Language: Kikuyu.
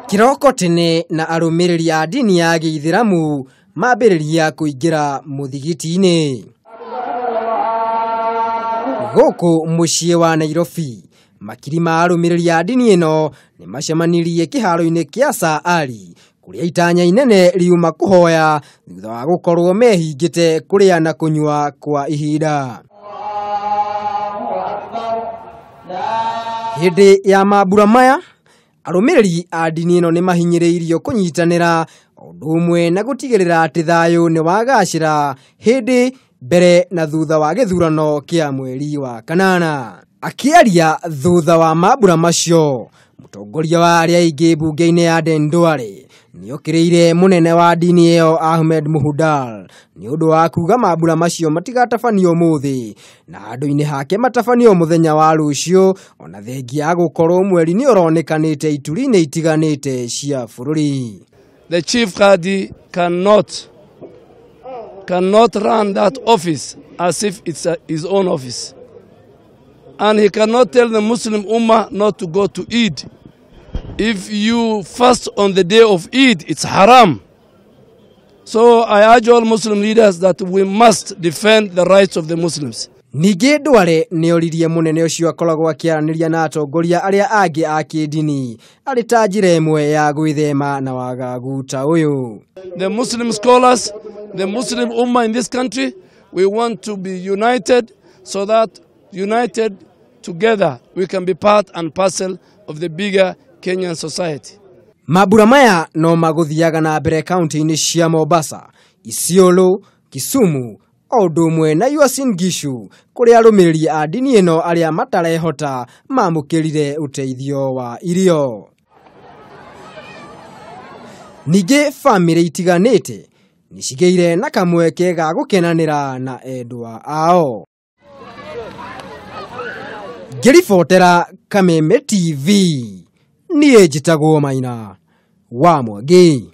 Kĩroko tene na arũmĩrĩri a ndini ya gĩithĩramu mambĩrĩria kũingĩra mũthigiti-inĩ. Gũkũ mũciĩ wa Nairobi, makiri ma arũmĩrĩri a ndini ĩno nĩ macemanirie kĩharo-inĩ kĩa Sir Ali kũrĩa itanya inene riuma kũhoya thutha wa gũkorwo mehingĩte kũrĩa na kũnyua kwa ihinda. Hĩndĩ ya mambura maya, arũmĩrĩri a ndini ĩno nĩ mahinyĩrĩirio kũnyitanĩra ũndũ ũmwe na gũtigĩrĩra atĩ thayũ nĩ wagacĩra hĩndĩ mbere na thutha wa gĩthurano kĩa mweri wa kanana. Akĩaria thutha wa mambura macio, mũtongoria wa arĩa aingĩ mbunge-inĩ ya Aden Duale nĩokĩrĩire mũnene wa ndini ĩyo Ahmed Muhudal nĩ ũndũ wa kuga mambura macio matigatabanio ũmũthĩ na handũ-inĩ hake matabanio mũthenya wa rũciũ, ona thengia ya gũkorwo mweri nĩ ũronekanĩte ituri-inĩ itiganĩte cia bũrũri. The chief Khadi cannot run that office as if it's his own office. And he cannot tell the Muslim Ummah not to go to Eid. If you fast on the day of Eid, it's haram. So I urge all Muslim leaders that we must defend the rights of the Muslims. Ningĩ Duale nĩoririe mũnene ũcio akoragwo akĩaranĩria na atongoria arĩa angĩ a kĩndini arĩ ta njĩra ĩmwe ya gwĩthema na wagagu ta ũyũ. The Muslim scholars, the Muslim Ummah in this country, we want to be united so that united together we can be part and parcel of the bigger Kenyan society. Mambura maya no magũthiaga na mbere kaunti-inĩ cia Mombasa, Isiolo, Kisumu, o ũndũ ũmwe na Uasin Gishu kũrĩa arũmĩrĩri a ndini ĩno arĩa matarehota mamũkĩrire ũteithio wa irio. Ningĩ bamĩrĩ itiganĩte nĩcigĩire na kamweke ga gũkenanĩra na endwa ao. Ngĩribotera Kameme TV, niĩ njĩtagwo Maina wa Mwangi.